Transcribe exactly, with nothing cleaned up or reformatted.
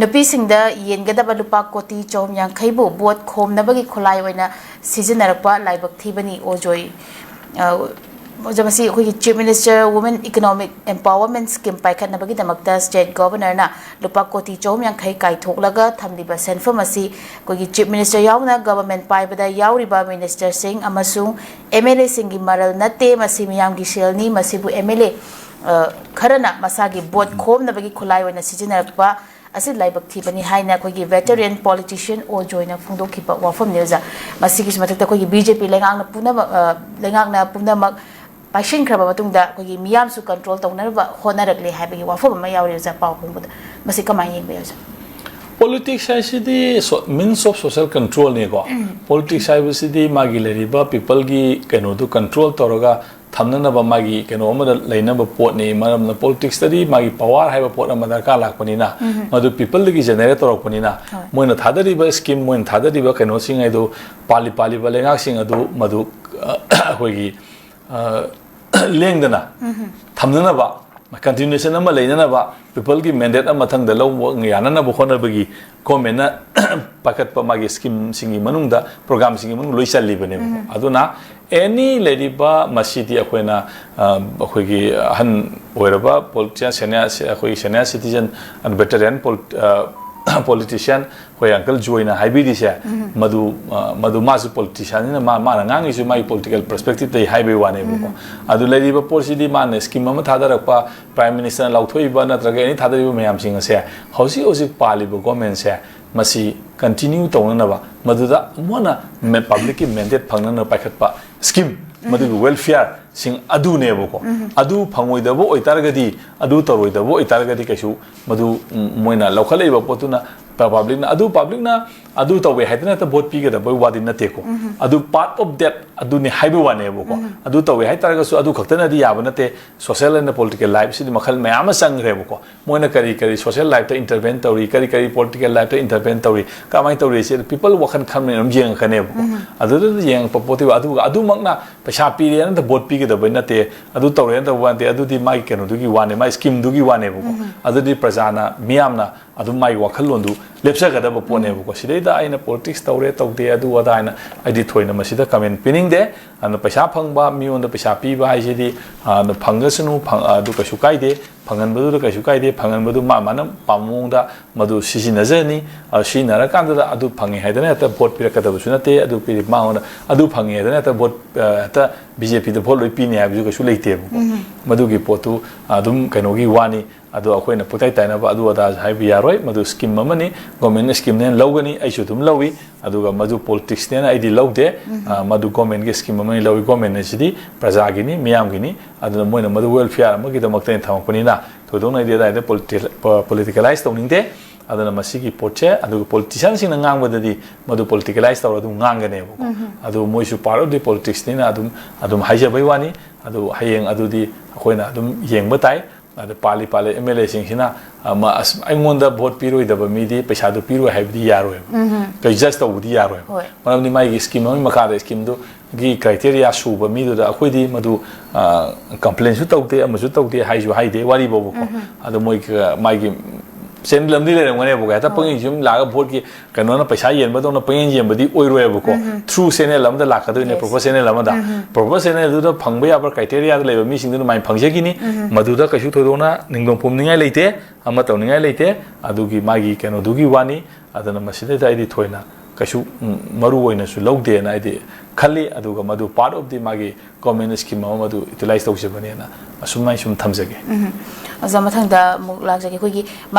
ꯅꯨꯄꯤꯁꯤꯡꯗ ꯌꯦꯟꯒꯗꯕ ꯂꯨꯄꯥ ꯀꯣꯇꯤ ꯆꯍꯨꯝ ꯌꯥꯡꯈꯩꯕꯨ ꯚꯣꯠ ꯈꯣꯝꯅꯕꯒꯤ ꯈꯨꯠꯂꯥꯏ ꯑꯣꯏꯅ ꯁꯤꯖꯤꯟꯅꯔꯛꯄ ꯂꯥꯏꯕꯛ ꯊꯤꯕꯅꯤ ꯑꯣꯖꯣꯏ꯫ ꯑ, ꯑꯣꯖꯥ, ꯃꯁꯤ ꯑꯩꯈꯣꯏꯒꯤ Chief Minister Women Economic Empowerment Scheme ꯄꯥꯏꯈꯠꯅꯕꯒꯤꯗꯃꯛꯇ state governorꯅ ꯂꯨꯄꯥ ꯀꯣꯇꯤ ꯆꯍꯨꯝ ꯌꯥꯡꯈꯩ ꯀꯥꯏꯊꯣꯛꯂꯒ ꯊꯝꯂꯤꯕ ꯁꯦꯟꯐꯝ ꯑꯁꯤ ꯑꯩꯈꯣꯏꯒꯤ Chief Minister ꯌꯥꯎꯅ government ꯄꯥꯏꯕꯗ ꯌꯥꯎꯔꯤꯕ ministerꯁꯤꯡ ꯑꯃꯁꯨꯡ MLAꯁꯤꯡꯒꯤ ꯃꯔꯜ ꯅꯠꯇꯦ꯫ ꯃꯁꯤ ꯃꯤꯌꯥꯝꯒꯤ ꯁꯦꯜꯅꯤ꯫ ꯃꯁꯤꯕꯨ MLA, ꯑ, ꯈꯔꯅ ꯃꯁꯥꯒꯤ ꯚꯣꯠ ꯈꯣꯝꯅꯕꯒꯤ ꯈꯨꯠꯂꯥꯏ ꯑꯣꯏꯅ ꯁꯤꯖꯤꯟꯅꯔꯛꯄ ꯑꯁꯤ ꯂꯥꯏꯕꯛ ꯊꯤꯕꯅꯤ ꯍꯥꯏꯅ ꯑꯩꯈꯣꯏꯒꯤ veteran politician ꯑꯣꯖꯣꯏꯅ ꯐꯣꯡꯗꯣꯛꯈꯤꯕ ꯋꯥꯐꯝꯅꯤ, ꯑꯣꯖꯥ꯫ ꯃꯁꯤꯒꯤꯁꯨ ꯃꯊꯛꯇ ꯑꯩꯈꯣꯏꯒꯤ BJP ꯂꯩꯉꯥꯛꯅ ꯄꯨꯝꯅꯃꯛ, ꯑ, ꯂꯩꯉꯥꯛꯅ ꯄꯨꯝꯅꯃꯛ ꯄꯥꯏꯁꯤꯟꯈ꯭ꯔꯕ ꯃꯇꯨꯡꯗ ꯑꯩꯈꯣꯏꯒꯤ ꯃꯤꯌꯥꯝꯁꯨ control ꯇꯧꯅꯕ ꯍꯣꯠꯅꯔꯛꯂꯦ ꯍꯥꯏꯕꯒꯤ ꯋꯥꯐꯝ ꯑꯃ ꯌꯥꯎꯔꯤ, ꯑꯣꯖꯥ, ꯄꯥꯎ ꯐꯣꯡꯕꯗ꯫ ꯃꯁꯤ ꯀꯃꯥꯏꯅ ꯌꯦꯡꯕ ꯌꯥꯏ, ꯑꯣꯖꯥ? Politics ꯍꯥꯏꯁꯤꯗꯤ so-, means of social controlꯅꯤꯀꯣ꯫ Politics ꯍꯥꯏꯕꯁꯤꯗꯤ ꯃꯥꯒꯤ ꯂꯩꯔꯤꯕ peopleꯒꯤ ꯀꯩꯅꯣꯗꯨ control ꯇꯧꯔꯒ ꯊꯝꯅꯅꯕ ꯃꯥꯒꯤ ꯀꯩꯅꯣ ꯑꯃꯗ ꯂꯩꯅꯕ ꯄꯣꯠꯅꯤ꯫ ꯃꯔꯝꯅ politicsꯇꯗꯤ ꯃꯥꯒꯤ power ꯍꯥꯏꯕ ꯄꯣꯠ ꯑꯃ ꯗꯔꯀꯥꯔ ꯂꯥꯛꯄꯅꯤꯅ, ꯃꯗꯨ peopleꯗꯒꯤ generate ꯇꯧꯔꯛꯄꯅꯤꯅ, ꯍꯣꯏ꯫ ꯃꯣꯏꯅ ꯊꯥꯗꯔꯤꯕ scheme, ꯃꯣꯏꯅ ꯊꯥꯗꯔꯤꯕ ꯀꯩꯅꯣꯁꯤꯡ ꯍꯥꯏꯗꯨ ꯄꯥꯜꯂꯤ ꯄꯥꯜꯂꯤꯕ ꯂꯩꯉꯥꯛꯁꯤꯡ ꯑꯗꯨ ꯃꯗꯨ, ꯑ, ꯑꯩꯈꯣꯏꯒꯤ, ꯑ, ꯂꯦꯡꯗꯅ ꯊꯝꯅꯅꯕ, continuation ꯑꯃ ꯂꯩꯅꯅꯕ, peopleꯒꯤ mandate ꯑꯃ ꯃꯊꯪꯗ ꯂꯧꯕ ꯌꯥꯅꯅꯕ ꯍꯣꯠꯅꯕꯒꯤ governmentꯅ ꯄꯥꯏꯈꯠꯄ ꯃꯥꯒꯤ schemeꯁꯤꯡꯒꯤ ꯃꯅꯨꯡꯗ, programmeꯁꯤꯡꯒꯤ ꯃꯅꯨꯡꯗ ꯂꯣꯏ ꯆꯜꯂꯤꯕꯅꯦꯕꯀꯣ꯫ ꯑꯗꯨꯅ any ꯂꯩꯔꯤꯕ ꯃꯁꯤꯗꯤ ꯑꯩꯈꯣꯏꯅ, ꯑ, ꯑꯩꯈꯣꯏꯒꯤ ꯑꯍꯟ ꯑꯣꯏꯔꯕ politician, senior, ꯑꯩꯈꯣꯏꯒꯤ senior citizen, veteran polit-, ꯑ, politician, ꯑꯩꯈꯣꯏ uncle ꯖꯣꯏꯅ ꯍꯥꯏꯕꯤꯔꯤꯁꯦ, ꯃꯗꯨ, ꯑ, ꯃꯗꯨ ꯃꯥꯁꯨ politicianꯅꯤꯅ ꯃꯥ-, ꯃꯥꯅ ꯉꯥꯡꯉꯤꯁꯨ ꯃꯥꯒꯤ political perspectiveꯇꯒꯤ ꯍꯥꯏꯕꯒꯤ ꯋꯥꯅꯦꯕꯀꯣ꯫ ꯑꯗꯨ ꯂꯩꯔꯤꯕ ꯄꯣꯠꯁꯤꯗꯤ ꯃꯥꯅ scheme ꯑꯃ ꯊꯥꯗꯔꯛꯄ, Prime Ministerꯅ ꯂꯥꯎꯊꯣꯛꯏꯕ ꯅꯠꯇ꯭ꯔꯒ any ꯊꯥꯗꯔꯤꯕ ꯃꯌꯥꯝꯁꯤꯡ ꯑꯁꯦ ꯍꯧꯖꯤꯛ ꯍꯧꯖꯤꯛ ꯄꯥꯜꯂꯤꯕ governmentꯁꯦ ꯃꯁꯤ continue ꯇꯧꯅꯅꯕ, ꯃꯗꯨꯗ ꯃꯣꯏꯅ ꯃꯦ-, publicꯀꯤ mandate ꯐꯪꯅꯅꯕ ꯄꯥꯏꯈꯠꯄ scheme, ꯃꯗꯨꯒꯤ welfareꯁꯤꯡ ꯑꯗꯨꯅꯦꯕꯀꯣ꯫ ꯑꯗꯨ ꯐꯪꯉꯣꯏꯗꯕ ꯑꯣꯏꯇꯥꯔꯒꯗꯤ, ꯑꯗꯨ ꯇꯧꯔꯣꯏꯗꯕ ꯑꯣꯏꯇꯥꯔꯒꯗꯤ ꯀꯩꯁꯨ ꯃꯗꯨ, ꯎꯝ, ꯃꯣꯏꯅ ꯂꯧꯈꯠꯂꯛꯏꯕ ꯄꯣꯠꯇꯨꯅ ꯄ-, publicꯅ ꯑꯗꯨ, publicꯅ ꯑꯗꯨ ꯇꯧꯋꯦ ꯍꯥꯏꯗꯅ ꯍꯦꯛꯇ vote ꯄꯤꯒꯗꯕꯒꯤ ꯋꯥꯗꯤ ꯅꯠꯇꯦꯀꯣ꯫ ꯑꯗꯨ part of that ꯑꯗꯨꯅꯤ ꯍꯥꯏꯕ ꯋꯥꯅꯦꯕꯀꯣ꯫ ꯑꯗꯨ ꯇꯧꯋꯦ ꯍꯥꯏꯇꯥꯔꯒꯁꯨ ꯑꯗꯨ ꯈꯛꯇꯅꯗꯤ ꯌꯥꯕ ꯅꯠꯇꯦ꯫ Social and political lifeꯁꯤꯗꯤ ꯃꯈꯜ ꯃꯌꯥꯝ ꯑꯃ ꯆꯪꯈ꯭ꯔꯦꯕꯀꯣ꯫ ꯃꯣꯏꯅ ꯀꯔꯤ ꯀꯔꯤ social lifeꯇ intervene ꯇꯧꯔꯤ, ꯀꯔꯤ ꯀꯔꯤ political lifeꯇ intervene ꯇꯧꯔꯤ, ꯀꯃꯥꯏꯅ ꯇꯧꯔꯤ, ꯁꯤ people ꯋꯥꯈꯜ ꯈꯟꯕꯅ ꯑꯗꯨꯝ ꯌꯦꯡꯉꯛꯀꯅꯦꯕꯀꯣ꯫ ꯑꯗꯨꯗ ꯌꯦꯡꯉꯛꯄ ꯄꯣꯠꯇꯨ, ꯑꯗꯨꯒ ꯑꯗꯨꯃꯛꯅ ꯄꯩꯁꯥ ꯄꯤꯔꯦꯅ vote ꯄꯤꯒꯗꯕꯩ ꯅꯠꯇꯦ, ꯑꯗꯨ ꯇꯧꯔꯦꯅ ꯇꯧꯕ ꯅꯠꯇꯦ, ꯑꯗꯨꯗꯤ ꯃꯥꯒꯤ ꯀꯩꯅꯣꯗꯨꯒꯤ ꯋꯥꯅꯦ, ꯃꯥꯒꯤ schemeꯗꯨꯒꯤ ꯋꯥꯅꯦꯕꯀꯣ꯫ ꯑꯗꯨꯗꯤ ꯄ꯭ꯔꯖꯥꯅ, ꯃꯤꯌꯥꯝꯅ ꯑꯗꯨꯝ ꯃꯥꯒꯤ ꯋꯥꯈꯜꯂꯣꯟꯗꯨ ꯂꯦꯞꯆꯒꯗꯕ ꯄꯣꯠꯅꯦꯕꯀꯣ꯫ ꯁꯤꯗꯩꯗ ꯑꯩꯅ ꯄꯣꯂꯤꯇꯤꯛꯁ ꯇꯧꯔꯦ ꯇꯧꯗꯦ ꯑꯗꯨ ꯑꯗꯥ ꯍꯥꯏꯅ ꯑꯩꯗꯤ ꯊꯣꯏꯅ ꯃꯁꯤꯗ ꯀꯃꯦꯟ ꯄꯤꯅꯤꯡꯗꯦ꯫ ꯑꯗꯨꯅ ꯄꯩꯁꯥ ꯐꯪꯕ ꯃꯤꯉꯣꯟꯗ ꯄꯩꯁꯥ ꯄꯤꯕ ꯍꯥꯏꯁꯤꯗꯤ, ꯑ, ꯐꯪꯒꯁꯅꯨ, ꯐꯪ-, ꯑꯗꯨ ꯀꯩꯁꯨ ꯀꯥꯏꯗꯦ꯫ ꯐꯪꯍꯟꯕꯗꯨꯗ ꯀꯩꯁꯨ ꯀꯥꯏꯗꯦ꯫ ꯐꯪꯍꯟꯕꯗꯨ ꯃꯥ ꯃꯥꯅ ꯄꯥꯝꯕ ꯃꯑꯣꯡꯗ ꯃꯗꯨ ꯁꯤꯖꯤꯟꯅꯖꯅꯤ꯫ ꯑ, ꯁꯤꯖꯤꯟꯅꯔꯀꯥꯟꯗꯨꯗ ꯑꯗꯨ ꯐꯪꯉꯦ ꯍꯥꯏꯗꯅ ꯍꯦꯛꯇ ꯚꯣꯠ ꯄꯤꯔꯛꯀꯗꯕꯁꯨ ꯅꯠꯇꯦ꯫ ꯑꯗꯨ ꯄꯤꯔꯤ ꯃꯉꯣꯟꯗ ꯑꯗꯨ ꯐꯪꯉꯦ ꯍꯥꯏꯗꯅ ꯍꯦꯛꯇ ꯚꯣꯠ, ꯑ, ꯍꯦꯛꯇ ꯕꯤ ꯖꯦ ꯄꯤꯗ ꯚꯣꯠ ꯂꯣꯏ ꯄꯤꯅꯤ ꯍꯥꯏꯕꯁꯨ ꯀꯩꯁꯨ ꯂꯩꯇꯦꯕꯀꯣ꯫ ꯃꯗꯨꯒꯤ ꯄꯣꯠꯇꯨ ꯑꯗꯨꯝ ꯀꯩꯅꯣꯒꯤ ꯋꯥꯅꯤ꯫ ꯑꯗꯣ ꯑꯩꯈꯣꯏꯅ ꯄꯨꯡꯇꯥꯏ ꯇꯥꯏꯅꯕ ꯑꯗꯨ ꯑꯗꯥ ꯍꯥꯏꯕ ꯌꯥꯔꯣꯏ꯫ ꯃꯗꯨ ꯁ꯭ꯀꯤꯝ ꯑꯃꯅꯤ, ꯒꯣꯔꯃꯦꯟꯅ ꯁ꯭ꯀꯤꯝꯅꯦꯅ ꯂꯧꯒꯅꯤ, ꯑꯩꯁꯨ ꯑꯗꯨꯝ ꯂꯧꯏ꯫ ꯑꯗꯨꯒ ꯃꯗꯨ ꯄꯣꯂꯤꯇꯤꯛꯁꯅꯦꯅ ꯑꯩꯗꯤ ꯂꯧꯗꯦ꯫ ꯑ, ꯃꯗꯨ ꯒꯣꯔꯃꯦꯟꯒꯤ ꯁ꯭ꯀꯤꯝ ꯑꯃꯅꯤ ꯂꯧꯏ꯫ ꯒꯣꯔꯃꯦꯟ ꯑꯁꯤꯗꯤ ꯄ꯭ꯔꯖꯥꯒꯤꯅꯤ, ꯃꯤꯌꯥꯝꯒꯤꯅꯤ꯫ ꯑꯗꯨꯅ ꯃꯣꯏꯅ ꯃꯗꯨ ꯋꯦꯜꯐꯤꯌꯥꯔ ꯑꯃꯒꯤꯗꯃꯛꯇ ꯑꯩꯅ ꯊꯝꯃꯛꯄꯅꯤꯅ ꯊꯣꯏꯗꯣꯛꯅ ꯑꯩꯗꯤ ꯑꯗꯥꯏꯗ ꯄꯣꯂꯤꯇꯤ-, ꯄ-, ꯄꯣꯂꯤꯇꯤꯀꯦꯂꯥꯏꯁ ꯇꯧꯅꯤꯡꯗꯦ꯫ ꯑꯗꯨꯅ ꯃꯁꯤꯒꯤ ꯄꯣꯠꯁꯦ, ꯑꯗꯨꯒ ꯄꯣꯂꯤꯇꯤꯁꯤꯌꯥꯟꯁꯤꯡꯅ ꯉꯥꯡꯕꯗꯗꯤ ꯃꯗꯨ ꯄꯣꯂꯤꯇꯤꯀꯦꯂꯥꯏꯁ ꯇꯧꯔ ꯑꯗꯨꯝ ꯉꯥꯡꯒꯅꯦꯕꯀꯣ꯫ ꯑꯗꯨ ꯃꯣꯏꯁꯨ ꯄꯥꯔꯠ ꯑꯣꯐ ꯗꯤ ꯄꯣꯂꯤꯇꯤꯛꯁꯅꯤꯅ ꯑꯗꯨꯝ, ꯑꯗꯨꯝ ꯍꯥꯏꯖꯕꯩ ꯋꯥꯅꯤ꯫ ꯑꯗꯨ ꯍꯌꯦꯡ ꯑꯗꯨꯗꯤ ꯑꯩꯈꯣꯏꯅ ꯑꯗꯨꯝ ꯌꯦꯡꯕ ꯇꯥꯏ꯫ ꯑꯗ ꯄꯥꯜꯂꯤ ꯄꯥꯜꯂꯤ ꯑꯦꯝ ꯑꯦꯜ ꯑꯦꯁꯤꯡꯁꯤꯅ, ꯑ, ꯃ-, ꯑꯁ, ꯑꯩꯉꯣꯟꯗ ꯚꯣꯠ ꯄꯤꯔꯣꯏꯗꯕ ꯃꯤꯗꯤ ꯄꯩꯁꯥꯗꯨ ꯄꯤꯔꯣꯏ ꯍꯥꯏꯕꯗꯤ ꯌꯥꯔꯣꯏꯕ꯫ ꯀꯩ ꯖꯁ ꯇꯧꯕꯗꯤ ꯌꯥꯔꯣꯏꯕ꯫ ꯍꯣꯏ꯫ ꯃꯔꯝꯗꯤ ꯃꯥꯒꯤ ꯁ꯭ꯀꯤꯝ ꯑꯃꯒꯤ ꯃꯈꯥꯗ ꯁ꯭ꯀꯤꯝꯗꯨꯒꯤ ꯀ꯭ꯔꯥꯏꯇꯦꯔꯤꯌꯥ ꯁꯨꯕ ꯃꯤꯗꯨꯗ ꯑꯩꯈꯣꯏꯗꯤ ꯃꯗꯨ, ꯑ, ꯀꯝꯄ꯭ꯂꯦꯟꯁꯨ ꯇꯧꯗꯦ, ꯑꯃꯁꯨ ꯇꯧꯗꯦ, ꯍꯥꯏꯁꯨ ꯍꯥꯏꯗꯦ, ꯋꯥꯔꯤꯕꯣꯕꯀꯣ꯫ ꯑꯗꯣ ꯃꯣꯏ ꯀ-, ꯃꯥꯒꯤ ꯆꯦꯅꯦꯜ ꯑꯃꯗꯤ ꯂꯩꯔꯝꯒꯅꯦꯕꯀꯣ꯫ ꯍꯦꯛꯇ ꯍꯣꯏ꯫ ꯄꯪꯌꯦꯡ ꯁꯨꯝ ꯂꯥꯛꯑꯒ ꯚꯣꯠꯀꯤ ꯀꯩꯅꯣꯅ ꯄꯩꯁꯥ ꯌꯦꯟꯕꯗꯧꯅ ꯄꯪꯌꯦꯟ ꯌꯦꯟꯕꯗꯤ ꯑꯣꯏꯔꯣꯏꯕꯀꯣ꯫ ꯎꯝ꯫ ꯊ꯭ꯔꯨ ꯆꯦꯅꯦꯜ ꯑꯃꯗ ꯂꯥꯛꯀꯗꯣꯏꯅꯦ, ꯌꯦꯁ꯫ ꯄ꯭ꯔꯣꯄꯔ ꯆꯦꯅꯦꯜ ꯑꯃꯗ꯫ ꯎꯝ꯫ ꯄ꯭ꯔꯣꯄꯔ ꯆꯦꯅꯦꯜꯗꯨꯗ ꯐꯪꯕ ꯌꯥꯕ ꯀ꯭ꯔꯥꯏꯇꯦꯔꯤꯌꯥꯗ ꯂꯩꯕ ꯃꯤꯁꯤꯡꯗꯨꯅ ꯑꯗꯨꯃꯥꯏꯅ ꯐꯪꯖꯈꯤꯅꯤ꯫ ꯎꯝ꯫ ꯃꯗꯨꯗ ꯀꯩꯁꯨ ꯊꯣꯏꯗꯣꯛꯅ ꯅꯤꯡꯗꯣꯡ ꯄꯨꯝꯅꯤꯡꯉꯥꯏ ꯂꯩꯇꯦ, ꯑꯃ ꯇꯧꯅꯤꯡꯉꯥꯏ ꯂꯩꯇꯦ꯫ ꯑꯗꯨꯒꯤ ꯃꯥꯒꯤ ꯀꯩꯅꯣꯗꯨꯒꯤ ꯋꯥꯅꯤ꯫ ꯑꯗꯨꯅ ꯃꯁꯤꯗꯩꯗ ꯑꯩꯗꯤ ꯊꯣꯏꯅ ꯀꯩꯁꯨ, ꯎꯝ, ꯃꯔꯨ ꯑꯣꯏꯅꯁꯨ ꯂꯧꯗꯦꯅ ꯑꯩꯗꯤ ꯈꯜꯂꯤ꯫ ꯑꯗꯨꯒ ꯃꯗꯨ ꯄꯥꯔꯠ ꯑꯣꯐ ꯗꯤ ꯃꯥꯒꯤ ꯒꯣꯔꯃꯦꯟ ꯁ꯭ꯀꯤꯝ ꯑꯃ ꯃꯗꯨ ꯌꯨꯇꯤꯂꯥꯏꯁ ꯇꯧꯖꯕꯅꯦꯅ ꯑꯁꯨꯃꯥꯏꯅ ꯁꯨꯝ ꯊꯝꯖꯒꯦ꯫ ꯎꯝ꯫ ꯑꯣꯖꯥ, ꯃꯊꯪꯗ ꯑꯃꯨꯛ ꯂꯥꯛꯆꯒꯦ꯫ ꯑꯩꯈꯣꯏꯒꯤ